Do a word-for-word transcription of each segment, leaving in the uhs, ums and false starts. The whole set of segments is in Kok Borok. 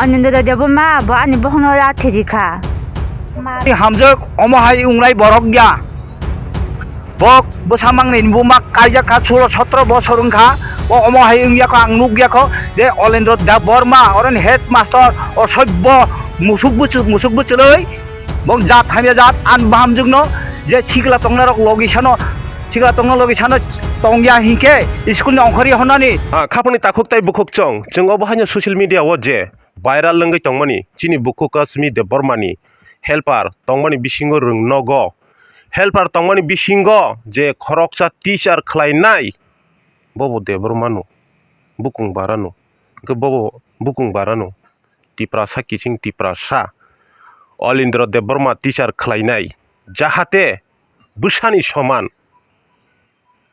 Anindra Debbarma bo ani bokhokno rat thedi kha. Ni hamjak omo hai wngnai borok ya. Bok bwsa mangni buma kaijak kha sulo sotro bosor wngkha. O omo hai wngya kho ang nukya kho je Olendra Debbarma oroni headmaster o sobbo musuk bwchwlwi. Bong jat hamya jat an bahamjwkno je sikla tongnarok logisano, sikla tongna logisano tongya hinkhe school ni ongkhorya hwnani. Ah, khapangni takhuk tei bukhuk chwng, chwng obo haino social media o je viral wngwi tongmani chini bukhuk Kasmi Debbarmani helper tongmani bisingo rwng nogo. Helper tongmani bisingo je khoroksa teacher khlainai, bobo Debbarmano, bukung barano, hwnkhe bobo bukung barano. Tiprasa kiching Tiprasa Olindra Debbarma teacher khlainai, jahate bwsani soman.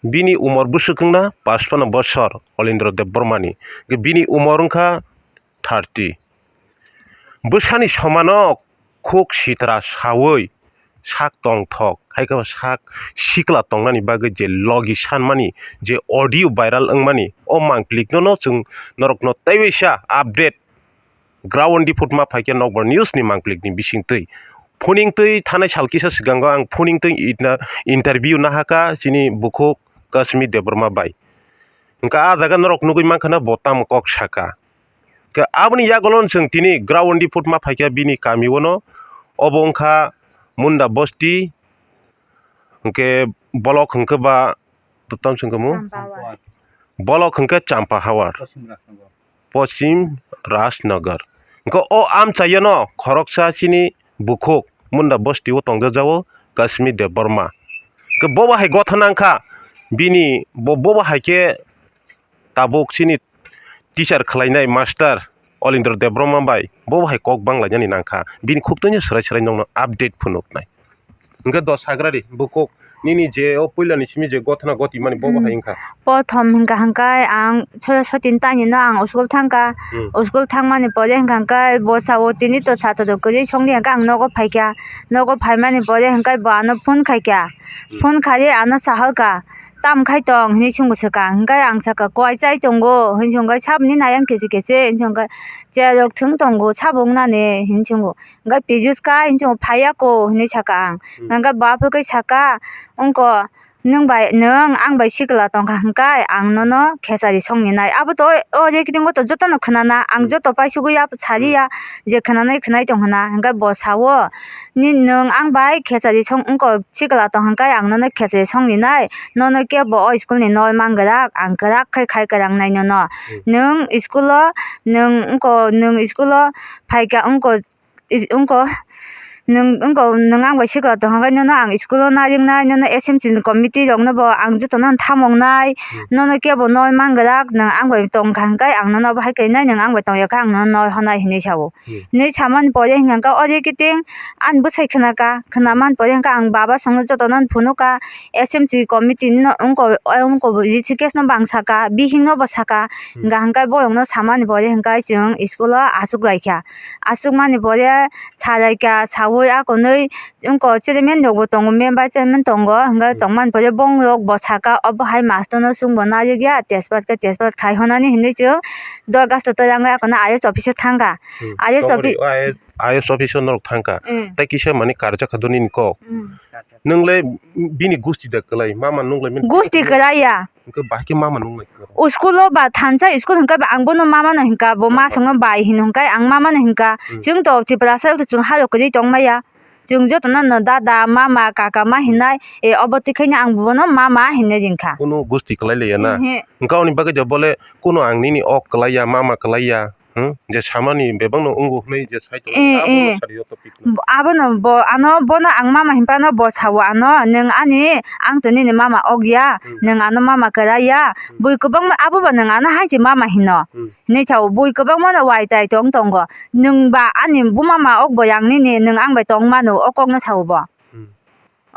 Bini umor bwswk wngna pachpano bosor Olindra Debbarmani, bini umor wngkha thirty. Bwsani somano khuk sitra sawi sak tongthok, hai khe sak sikla tongnani bagwi je logi sanmani je audio viral wngmani, o mangplikno no chwng norokno teibaisa update ground report ma phaikhe Nokbar News ni mangplikni bisingtwi. Phuning twi thanai sal kisa swkango ang phuning twi itna interview nahaka chini bukhuk Kasmi Debbarma bai. Hwnkha ah jaga norok nugwi mankha na bo tamo kok saka. Khe aboni yagolo chwng tini ground report ma phaikha bini kami ono. Obo wngkha Munda Bosti, hwnkhe bolok hwnkhe ba, to tamo se wngkha mo? Champawar. Bolok hwnkhe Champahawar. Poschim Rajnagar. Poschim Rajnagar. Hwnkhe o amchaiyano khoroksa chini bukhuk Munda Bosti o tongjajago Kasmi Debbarma. Hwnkhe bobo hai gotha nangkha bini, bo-, bobo hai khe tabuk chini teacher khlainai master Olindra Debbarma bai bo hai kok banglainani nangkha, bini khuk twi no swrai swrai nokno update phunuknai. Hwnkhe dos hagrari bukhuk nini je o puilani simi je gothana goti mani bo bo Hmm. hai wngkha. Prothom hwnkha hwnkhe ang Saraswati ni taini no ang school thangkha. Hmm. School thangmani pore hwnkha hwnkhe bo sao tini to sato rok kwrwi songdi hwnkhe ang nogo phaikha. Nogo phaimani pore hwnkhe bo ano phone khaikha. Hmm. Phone khaiwi ano sahoka. Tam khai tong hinwi chwngbo swkang, hwnkhe ang sakha, "Koi chai tongo?" hinwi chwngkhe, "Saboni nai ang kesi kesi," hinwi chwngkhe, "Chair rok thwng tongo, sabo wngnani?" hinwi chwngo. Hwnkhe, "Pijuska," hinwi chwngo, "Phaiya ko," hinwi sakha ang. Hmm. Hwnkhe bo aphuru khe sakha, "Wngko, nwng bai, nwng ang bai sikla tongkha hwnkhe ang nono khechari songni nai." Abo to o, o recording o to jotono khwnana, ang Hmm. joto paisugwi abo sariya, Hmm. je khwnanai khwnai tong hwna. Hwnkhe bo sao, Ni nwng ang bai khechari song wngkok sikla tong hwnkhe ang nono khechari songni nai, nono kebo o school ni noi mangwrak, ang kwrak khe khai kwrangnai nono. Hmm. Nwng school o, nwng wngko, nwng school o phaikha wngko, is-, wngko, nwng wngko, nwng ang bai sikla tong hwnkhe nono ang school o naringnai, nono S M C ni committee rokno bo ang jotono thamongnai, Hmm. nono kebo noi mangwrak, nwng ang bai tongkha hwnkhe ang nono bo hai khe nai, nwng ang bai tongya khe ang nono noi hwnai hinwi sao. Hmm. Hinwi samani pore hwnkha khe ori kiting ani bwsai khwnaka, khwna mani pore hwnkha ang baba songno jotono phunukha, S M C committee no wngko, wngko rishikesh no bang saka, bihik no bo saka, Hmm. hwnkha hwnkhe borok no samani pore hwnkhe chwng school o achuk laikha, achuk mani pore salaikha, sawi akonwi wngko chairman rok bo tongo, member chairman tongo, hwnkhe Hmm. tongmani pore bong rok bo saka, obo hai master no chwngbo narikya, tejpat khe tejpat khai honani hinwi chwng Dorgasto twrangwi akono I S office o thangkha. Hmm. I S Tongmani office o I S, I S office o norok thangkha. Hmm. Tei kisa mani karjak kha do nini kok. Hmm. Nwng le bini gusti da kwlai, mama nwng le mini Gusti kwlai ya. Hwnkhe bahai khe mama nwng lai kwlai. O school o ba thansa school hwnkhe ba ang bono mama no hwnkha, bo ma Mama. songno bai hino hwnkhe ang mama no hwnkha. Hmm. Chwng to Tiprasa to chwng ha rok kwrwi tong maya. Chwng jotono no dada, mama, kaka ma Hmm. hinai, e, obo twi khaino ang bono mama hinwi ringkha. Kunu gusti kwlai laiya na? Ehe. Hwnkhe aboni bagwi je bole kunu ang nini ok kwlaiya, mama kwlaiya, hmm? Je samani bebakno wngo hwnwi je sai tongo, Eh, abono eh. sari o topic no. Abono bo, ano bono ang mama hinphano bo sao ano, "Nwng ani, ang to nini mama ok ya, Hmm. nwng ano mama kwlaiya." Hmm. Bui kwbangma abobo nwng ano hai se mama hino. Hmm. Hinwi sao, bui kwbangmano wai tai tong tongo. Nwng ba ani buma ma ok bo yang nini, nwng ang bai tong mano, o kokno sao bo. Hmm.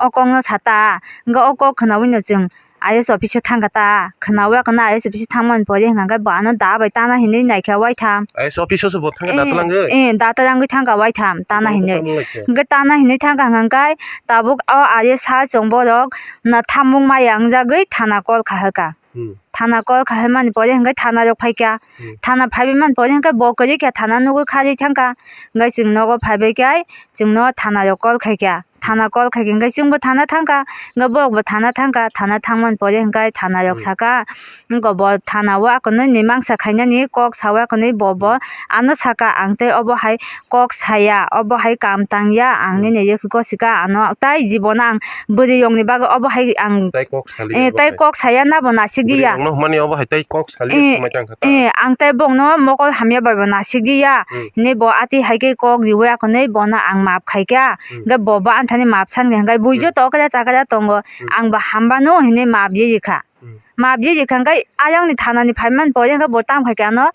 O kokno sa ta, hwnkhe o kok khwnawino chwng I S office o thangkha ta, khwnawi Hmm. akono I S office o thangmani pore hwnkha khe bo ano da bai tana hinwi naikha waitham. I S office o se bo thangkha Eh, da twlangwi? Eh, da twlangwi thangkha waitham, tana Bo hinwi. Tamo lai khe? Hwnkhe tana hinwi thangkha hwnkha khe tabuk o I S ha chwng borok na thamung maya wngjagwi thana call kha hwkha. Hmm. Thana call khai mani pore hwnkhe thana rok phaikha. Hmm. Thana phaibai mani pore hwnkhe bo kwrwi khe thana nugwi kharwi thangkha. Hwnkhe chwng nogo phaibai khe chwngno thana rok call khaikha. Thana call khaikha hwnkhe chwngbo thana thangkha. Hwnkhe borokbo thana thangkha. Thana thangmani pore hwnkhe thana rok Hmm. sakha, wngkha bo thana o akonwi ni mangsa khainani kok sao akonwi bo bo Hmm. ano saka ang tei obo hai kok saya, obo hai kam tangya, ang Hmm. nini risk gosika ano, tai jibono ang bwrwi rokni bagwi obo hai ang, Tai kok sali eh, obo tai hai. Kok saya nabo nasik Bwrwi diya. Rokno hwnmani obo hai tai kok sali Eh, thangmai tangkha ta. Eh, ang tai bokno mokol hamya bai bo nasik diya. Hmm. Hinwi bo ati hai khe kok riwi akonwi bono ang maap khaikha. Hmm. Hwnkhe bo bo anthani maap sankha hwnkhe bui Hmm. joto okra chakra tongo. Hmm. Ang bo hambano hinwi maap ye rikha. Hmm. Maap ye rikha hwnkhe ayangni thanani phaimani pore hwnkhe bo tamo khaikhe ano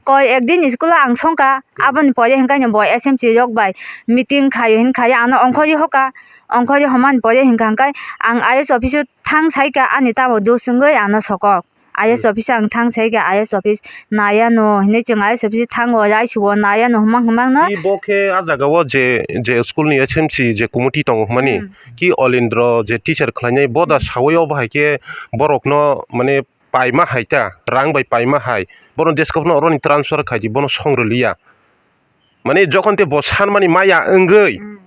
koi ekdin school o ang songkha, Hmm. aboni pore hwnkhe ani bo S M C rok bai meeting khaio hin khaio ano Hmm. ongkhorwi hoka, ongkhorwi homani pore hwnkha hwnkhe ang I S office o thang saikha ani tamo dos wngwi ano sokok. I S Hmm. office o ang thang saikha I S office nayano hinwi chwng I S office o thango raisuo nayano hwmang hwmang no. Tei bo khe ah jaga o je, je school ni S M C je committee tongo hwnmani, Hmm. Ki Olindro je teacher khlainai bo da Hmm. sawi obo hai khe borokno mane paima hai ta, rang bai paima hai, bono jeskophno oroni transfer khaidi, bono song rwliya. Mane jokhon te bo sanmani maya wngwi, Hmm.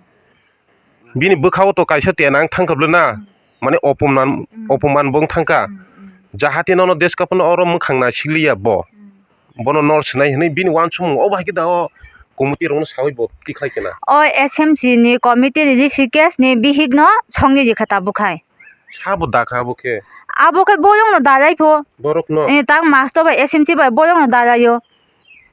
bini bwkha-o to kaisa tenang thangkha bwle na, Hmm. mane opoman, Hmm. opoman bo wng thangkha. Hmm, hmm. Jahate nono jeskophno oro mwkhang naisikliya bo. Hmm. Bono nor swnai hwnwi bini uansukmung obo hai khe da o committee rokno sawi bo tikhlai khe na. O S M C ni committee ni Rishikesh ni bihik no songwi rikha tabuk hai. Sabo dakha abo khe? Abo khe boyong no darai pho. Borok no? Eh, tak master bai S M C bai boyong no darai o.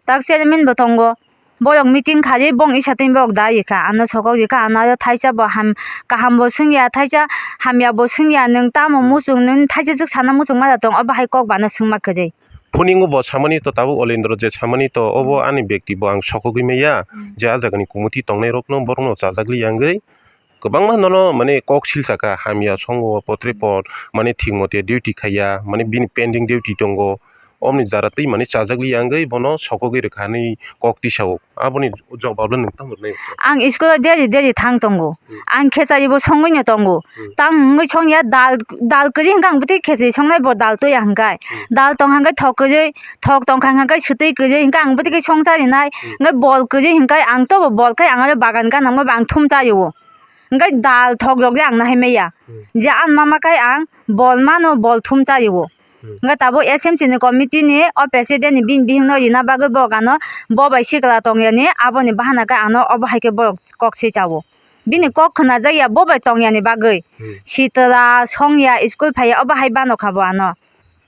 Tak chairman bo tongo. Borok meeting khali bong isa twi borok da rikha. Ano sokok rikha, ano aro thaisa bo ham, kaham bo swngya, thaisa hamya bo swngya, nwng tamo Hmm. muchung, nwng thaisa swk sana muchung ma da tong, obo hai kok bana swngma kwrwi. Phuningo bo samani to tabuk Olindro je samani to obo Hmm. ani bekti bo ang sokogwi maya Hmm. je ah jagani committee tongnai rokno borokno chajakliya wngwi kwbangma nono mane kok silsakha hamya songo potre Hmm. pot mane thik mote duty khaiya mane bini pending duty tongo omni jara twi mane chajakliya wngwi bono sokogwi rwkha hinwi kok tisao. Aboni jobab le nwng tamo rwnai? Ang school o daily daily thang tongo. Hmm. Ang khechari bo songwi no tongo. Hmm. Tang wngwi songya dal, dal kwrwi hwnkhe ang bwtwi khechari songnai bo dal toya hwnkhe. Hmm. Dal tong hwnkhe thok kwrwi, thok tong kha hwnkhe swtwi kwrwi hwnkhe ang bwtwi khe song charinai. Hmm. Hwnkhe bol kwrwi hwnkhe ang tobo bol khe ang aro bagan gana mo ba ang thum chario. Hwnkhe dal thok rok le ang nahai maya. Hmm. Je ang mama khe ang bol mano bol thum chario. Hmm. Hwnkhe tabuk S M C ni committee ni o president ni bini bihik no rina bagwi bo gano bo bai sikla tong yani aboni bahana khe ano obo hai khe borok kok se chao. Bini kok khna jak ya bo bai tong yani bagwi. Hmm. Sitra song ya school phai ya obo hai bano kha bo ano.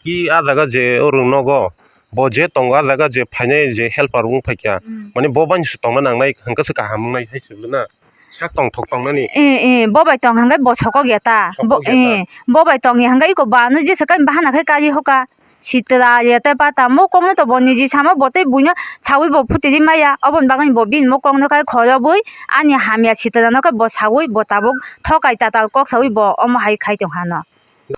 Ki ah jaga je o rung nogo bo je tongo ah jaga je phainai je helper wng phaikha Hmm. mane bo bai se tongna nangnai hwnkhe se kaham wngnai hai se na. Sak tong thok tong nani. Eh, eh, bo bai tong hwnkhe bo sokok ya ta. Sokok Bo, ya ta. Eh, bo bai tong ya hwnkhe iko ba no jesa kai bahana khai kari hoka. Sitra ya tei pata mo kok no to bo niji sama bo tei buino sawi bo phutiri maya. Oboni bagwi bo bini mo kok no khai khorobwi ani hamya sitra no khai bo sawi bo tabuk thokai tatal kok sawi bo omo hai khai tong hano.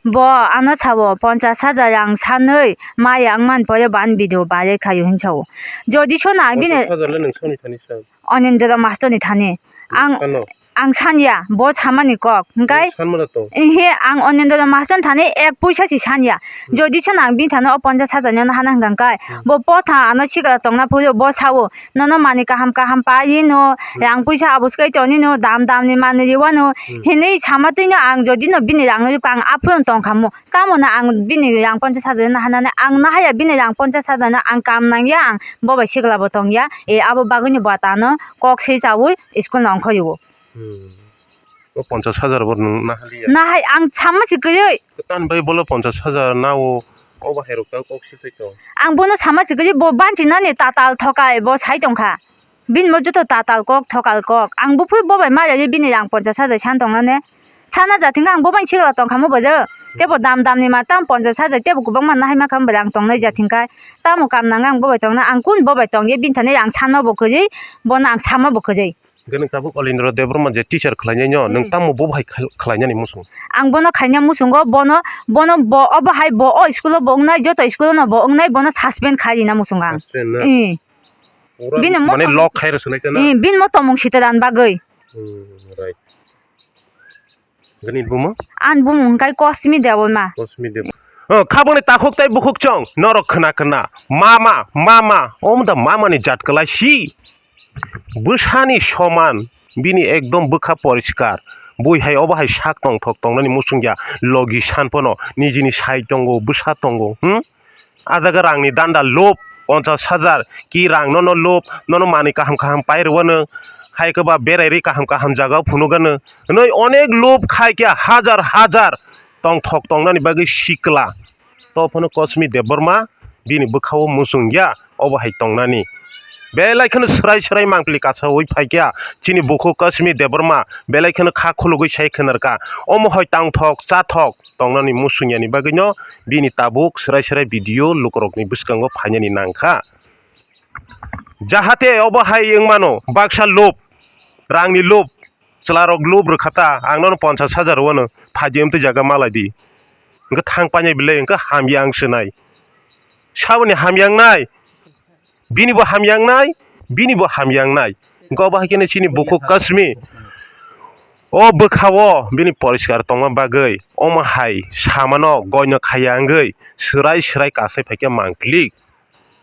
Bo ano sabo ponchas hajar rang sanwi maya wngmani pore bo ani video viral khaio hinwi sao. Jodi sona ang bini Ponchas hajar le nwng soni thani sa? Anindra master ni thani. Ang, Sano? Ang sanya, bo samani kok. Hwnkhe Nwng sanmano to? Ihe, ang Anindra master ni thani ek puisa si sanya. Hmm. Jodi sona ang bini thani o ponchas hajar no hana hwnkha khe, Hmm. bo potha ano sikla tongna phuru bo sao. Nono manwi kaham kaham pai no, Hmm. rang puisa abus kai toni no, dam dam ni manwi riwa no, Hmm. hinwi sama twi no ang jodi no bini rang no rikha ang aphuru no tong kha mo. Tamo no ang bini rang ponchas hajar no hana nai, ang nahaya bini rang ponchas hajar no ang kam nang ya, ang bo bai sikla bo tong ya, e abo bagwi no bo ta no kok se chawi school no ongkhorwi o. Hmm. O ponchas hajar bo nwng nahaliya? Nahai ang sama si kwrwi. Kwtal bai bolo ponchas hajar nao, o bahai rok ta kok se tong. Ang bono sama si kwrwi, bo banchi nani tatal thokai bo sai tong kha. Bini mo joto tatal kok, thokal kok. Ang buphuru bo bai ma rwi bini rang ponchas hajar san tong nane. Sana ja thwngkha ang bo bai sikla tong kha mo bo je. Tebo dam dam ni ma tam ponchas hajar, tebo kwbangma nahai ma kha mo bo rang tong nai ja thwngkha. Tamo kam nang ang bo bai tong na, ang kun bo bai tong ye bini thani rang sanma bo kwrwi, bono ang sama bo kwrwi. Hwnkhe nwng tabuk Olindra Debbarma je teacher khlainai no, nwng Hmm. tamo bo bahai khal-, khlainani muchung? Ang bono khaina muchungo, bono, bono bo, obo hai bo o school o bo wngnai, joto school o no bo wngnai, bono suspend khai rina muchungo ang. Suspend na? Eh. Pura Bini mo mane tong-, lock khai rw swnai ta na? Eh, bini mo tongmung sitra ni bagwi. Hmm, right. Gani bumo? Ani bumung hwnkhe Kosmi Debbarma. Kosmi Deb-, O, khabangni takhuk tei bukhuk chwng, norok khna khna, mama, mama, omo da mama ni jat kwlai si. Bwsani soman, bini ekdom bwkha poriskar. Bui hai obo hai sak tongthok tongnani muchungya, logi san phano nijini sai tongo, bwsa tongo, hmm? A jaga rangni danda lob, ponchas hajar, ki rang nono lob, nono manwi kaham kaham pai rwano, hai khe ba berai ri kaham kaham jaga o phunukgano, hwnwi onek lob khai khe hajar hajar tongthok tongnani bagwi sikla. To phano Kasmi Debbarma bini bwkha-o muchung ya, obo hai tongnani. Belai kheno swrai swrai mangpili kasaui phai kha chini bukhuk Kasmi Debbarma, belai kheno kha khulugui sai khwnarkha. Omo hai tangthok chathok tongnani muchung yani bagwino bini tabuk swrai swrai video lukurokni bwskango phainani nangkha. Jahate obo hai wngmano, baksa lob, rangni lob, chwlarok lob rwkha ta, ang nono ponchas hajar rwano, phaidi amtwi jaga malai di. Hwnkhe thang painai belai, hwnkhe hamya ang swnai. Saboni hamya wngnai, binibo hamya wngnai, binibo hamya wngnai. Hwnkhe obo hai kheno chini bukhuk Kasmi, o bwkha-o bini poriskar tongma bagwi, omo hai samano goino khaiya wngwi, swrai swrai kasai phaikhe mangpili.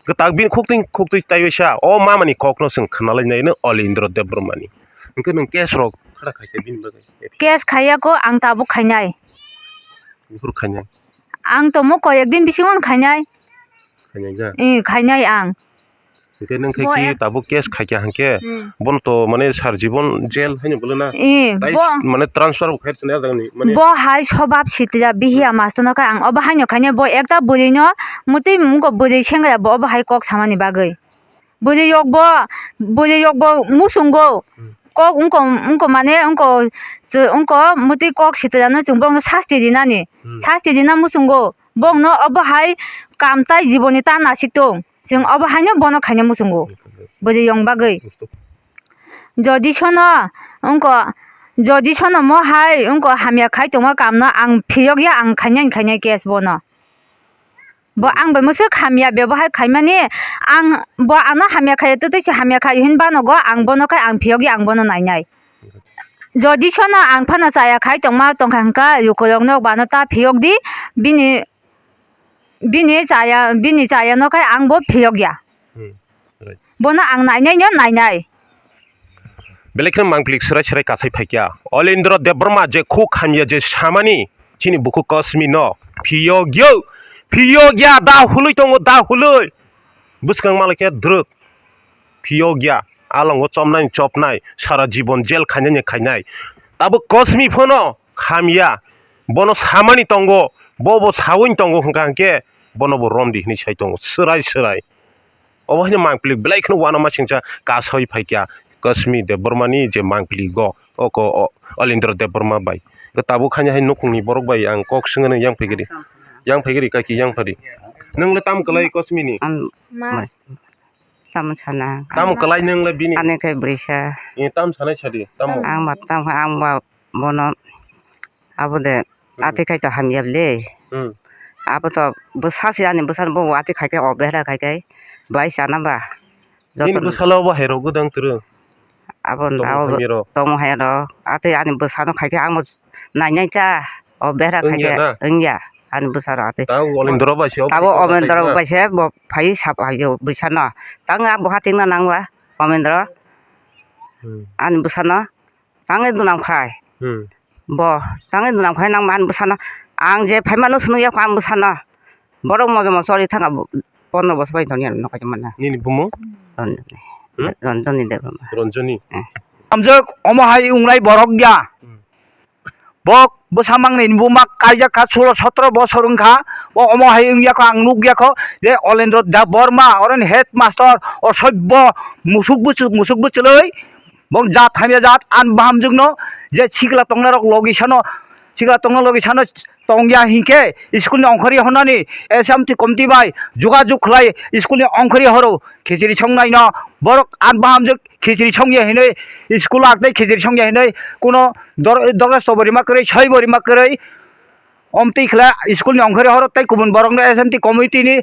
Kwtak bini khuktwi khuktwi taiwi sa, o mamani kokno chwng khwnalai naino Olindra Debbarmani. Hwnkhe nwng case rok khara khaikhe bini bagwi? Case khaiya ko, ang tabuk khainai. Buphuru khainai? Ang tomo koyek din bisingo khainai. Khainai ja? Eh, khainai ang. Hwnkhe nwng khe Bo ki ek- tabuk case khaikha hwnkhe, Hmm. Bono to mane sar jibon jail haino bolo na? Eh, Tai bo- mane transfer bo khai rwchani a jagani mane? Bo hai sobab sitya bihiya Hmm. Mastono khe ang obo haino khainai, bo ekta bwrwino mutwi wngkha bwrwi sengra bo obo hai kok samani bagwi. Bwrwi yok bo, bwrwi yok bo muchungo. Hmm. Kok wngko, wngko mane wngko, wngko mutwi kok sitwlano chwng bono sasti rinani. Hmm. Sasti rina muchungo. Bokno obo hai kam tai jiboni ta nasik tong. Chwng obo haino bono khaina muchungo. Bwrwi yong bagwi. Jodi sono wngko, jodi sono mo hai wngko hamya khai tongma kamno ang phiyok ya ang khainai khainai case bono. Bo ang bai mwswk hamya bebohar khaimani, ang bo ano hamya khaiya, twtwi se hamya khai hinwi banogo, ang bono khai ang phiyogwi ang bono nainai. Jodi sono ang phano chaya khai tongma tongkha hwnkha, lukurokno bano ta phiyok di, bini, bini chaya, bini chaya no khai ang bo phiyok ya. Hmm, right. Bono ang nainai no nainai. Belai kheno mangpili swrai swrai kasai phaikha. Olindra Debbarma je khuk hamya je samani chini bukhuk Kasmi no phiyogyo, phiyogya da hulwi tongo da hulwi. Bwskang malai khe drwk phiyogya. Alongo chopnai chopnai sara jibon jail khainani khainai. Tabuk Kasmi phano hamya. Bono samani tongo, bo bo sawi tongo hwnkha hwnkhe bono bo romdi hinwi sai tongo swrai swrai. Obo haino mangpili belai kheno uanama singcha kasoi phaikha Kasmi Debbarmani je mangpili go oko o Olindra Debbarma bai. Hwnkhe tabuk haino hai nukhungni borok bai ang kok swngano yang phaikhe di. Yang phaikhe di kaki yang phadi. Nwng le tam kwlai Kasmini? Ang Ma. Mas-, tamo sana. Tamo kwlai nwng le bini? Ani khe brisa. Ni tam sanai sadi, tamo? Ang ba tam, ang ba bono abo de Hmm. Ati khai to hamya le. Hmm. Abo to bwsa se ani bwsa bo ati khai khe o behra khai khe bai sana ba. Nini joto bwsalo bo hai rok gwdang twrwng? Abo tongmung abo hamya rok. Tongmung hamya rok. Ati ani bwsano khai khe ang bo nainai ta o behra khai khe wngya na? Wngya ani bwsaro ati. Tabo Olindra bai se o tabo bwsano Olindra khai bai se bo phai sap hai o bwsano. Tang a bo hating na nang ba Olindra. Hmm. Ani bwsano. Tangwi dunam khai. Hmm. Bo tangwi dunam khai nang man bwsano. Ang je phaimano swnwi yakho ang bwsano. Borok mojo mojo chori thanga bo-, pondro bosor bai tongya no kaitor mana. Nini bumung? Ron-, Hmm? Ronjoni Debbarma. Ronjoni? Eh. Amjok omo hai wnglai borok ya. Hmm. Bok bwsa mangni buma kaijak kha sulo sotro bosor wngkha. Bo omo hai wngya kho ang nukya kho je Olendro Debbarma oroni headmaster o sobbo musuk bwchwlwi. Bong jat hamya jat, an bahamjwkno je sikla tongnarok logi sano, sikla tongna logi sano tongya hinkhe school ni ongkhorwi hornani S M T committee bai jogajog khlai school ni ongkhorwi horo khichiri songnaino borok an bahamjwk khichiri songya hinwi school o aktwi khichiri songya hinwi kuno dor-, dorgas tobo rima kwrwi, soi bo rima kwrwi. Omtwi khle school ni ongkhorwi horo tei kubun borokno S M T committee ni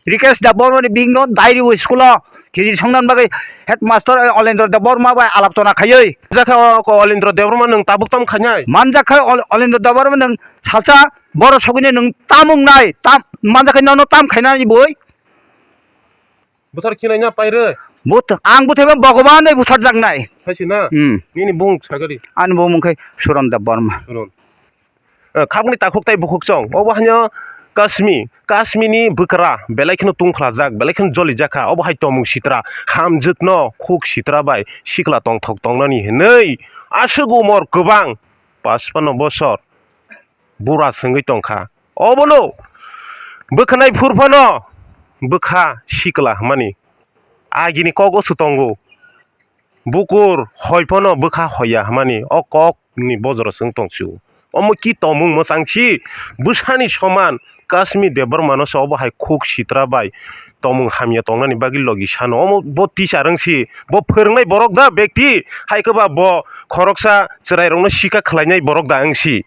Rikesh Debbarma ni bihikno diary o school o khichiri songna bagwi headmaster Olendro Debbarma bai alap chona khaiwi. Jakha o ko Olendro Debbarma nwng tabuk tamo khainai? Manjak kha Ol-, Olendro Debbarma nwng salsa Borok sogwini nwng tamung nai, tam, manjakhe nono tam khainani boi. Buthar khinai na pairwi? But, ang butharma Bhagaban bai butharjaknai. Hai si na? Hmm. Nini bung sagari. Ani bung mung khe Suron Debbarma. Suron. Eh, khabangni takhuk tai bukhuk chong. Obo haino Kasmi, Kasmini bwkra belai kheno tungkhlajak, belai kheno jolijakha. Obo hai tomung sitra, hamjwkno khuk sitra bai sikla tongthok tongnani hinwi aswk umor kwbang, pachpano bosor bura swngwi tongkha. Obono bwkhanai phur phano bwkha sikla hwnmani agini kogo se tongo. Bukur hoi phano bwkha hoya hwnmani o kokni bojoro chwng tong sio. Omo ki tomung mwchang si bwsani soman Kasmi Debbarmano se obo hai khuk sitra bai tomung hamya tongnani bagwi logi sano. Omo bo teacher wng si, bo phwrwngnai borok da bekti, hai khe ba bo khoroksa chwrairokno sikha khlainai borok da wng si.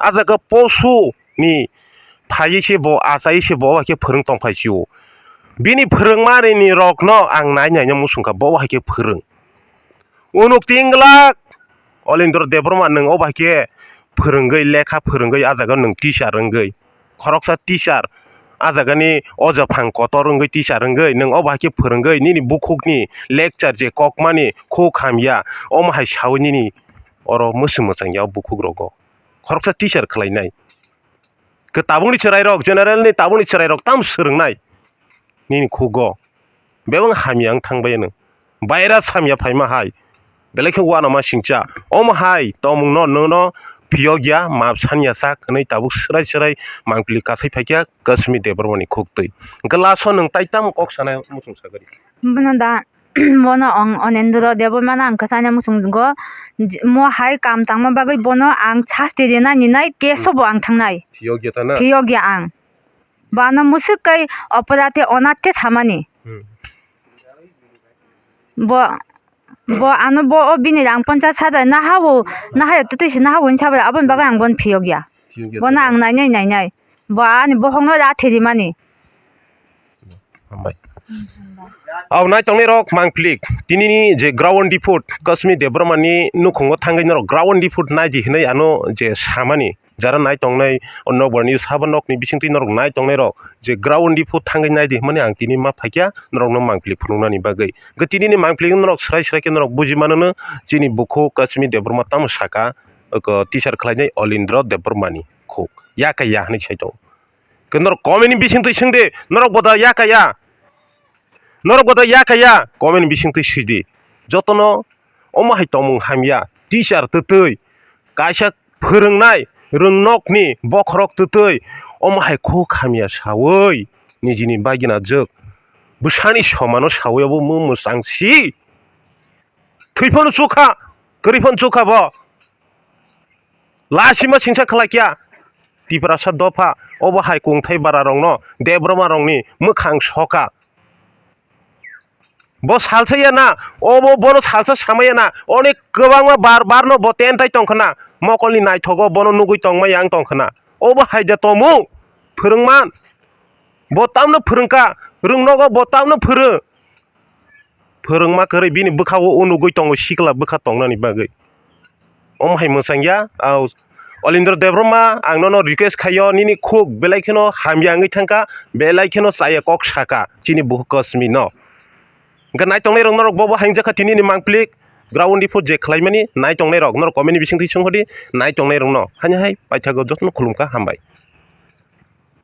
A jaga posu ni phaiwi se bo achaiwi se bo hai khe phwrwng tong phai sio. Bini phwrwngmani rokno ang nai naina muchung kha, bo hai khe phwrwng. Unuk tinglak Olendro Debbarma nwng obo hai khe phwrwngwi, lekha phwrwngwi, a jaga nwng teacher wngwi, khoroksa teacher, a jagani oja phang kotor wngwi teacher wngwi nwng obo hai khe phwrwngwi nini bukhukni lecture je kokmani khuk hamya, omo hai sawi nini oro mwswng mwchangya o bukhukrokgo. Khoroksa teacher khlainai. Khe tabukni chwrairok, general ni tabukni chwrairok tam swrwngnai nini khugo. Bebak hamya wng thangbai nwng. Virus hamya phaima hai. Belai khe uanama singcha. Omo hai tomungno nono phiyokya, map sanya sak hwnwi tabuk swrai swrai mangpili kasai phaikha Kasmi Debbarmani khuktwi. Hwnkhe last o nwng tai tamo kok sana muchung sagari. Bono da, bono ang Onendro Debbarmano ang kwchangni muchungo, mo hai kam tangma bagwi bono ang sasti rina ninai, keso bo ang thangnai. Phiyokya ta na? Phiyokya ang. Bo ano musuk kai oporate onate samani. Hmm. Bo, bo ano bo o bini rang ponchas hajar nahawo, nahayo twtwi se nahawo hinwi sabai aboni bagwi ang bono phiyokya. Phiyokya ta na? Bono ang nainai nainai. Bo ani bohokno rathi rimani. Hambai. Au nai tongnai rok mangplik. Tinini je ground report, Kasmi Debbarmani nukhungo thangwi norok ground report nai di hinwi ano je samani. Jara nai tongnai o nokbar ni sabo nokni bisingtwi norok nai tongnai rok je ground report thangwi nai di hwnmani ang tini ma phaikha norokno mangplik phunuknani bagwi. Hwnkhe tinini mangplik norok srai srai khe norok buji mano no chini bukhuk Kasmi Debbarma tamo saka, oko teacher khlainai Olindro Debbarmani khuk. Ya kaya hinwi sai tongo. Khe norok comment ni bisingtwi swngdi, norok bo da ya kaya? Norok bo da ya kaya? Comment ni bisingtwi swidi. Jotono omo hai tongmung hamya, teacher twtwi, kaisa phwrwngnai, rwngnokni bokhorok twtwi, omo hai khuk hamya sawi, nijini bagina jwk, bwsani somano sawi obo mung mwchang si. Thwi phano chukha, kwrwi phano chukha bo. Lasima singsa khlai kya. Tiprasa dopha, obo hai kungthai bara rokno, Debbarma rokni mwkhang soka. Bo salsa ya na, obo bono salsa sama ya na, onek kwbangma bar bar no bo tentai tong khna, mokolni naithogo bono nugwi tongma yang tong khna. Obo hai ja tomung, phwrwngman. Bo tamno phwrwngkha, rwngnogo bo tamno phwrwng. Phwrwngma kwrwi bini bwkha-o unugwi tongo sikla bwkha tongnani bagwi. Omo hai mwchangya, ah, Olindro Debbarma, ang nono request khaio, nini khuk belai kheno hamya wngwi thangkha, belai kheno chaya kok saka, chini bukhuk Kasmi no. Hwnkhe nai tongnai rok norok bobo hangjakha tinini mangplik, ground report je khlaimani, nai tongnai rok norok comment ni bisingtwi swnghodi, nai tongnai rokno. Haini hai paithago jotono khulumkha, hambai.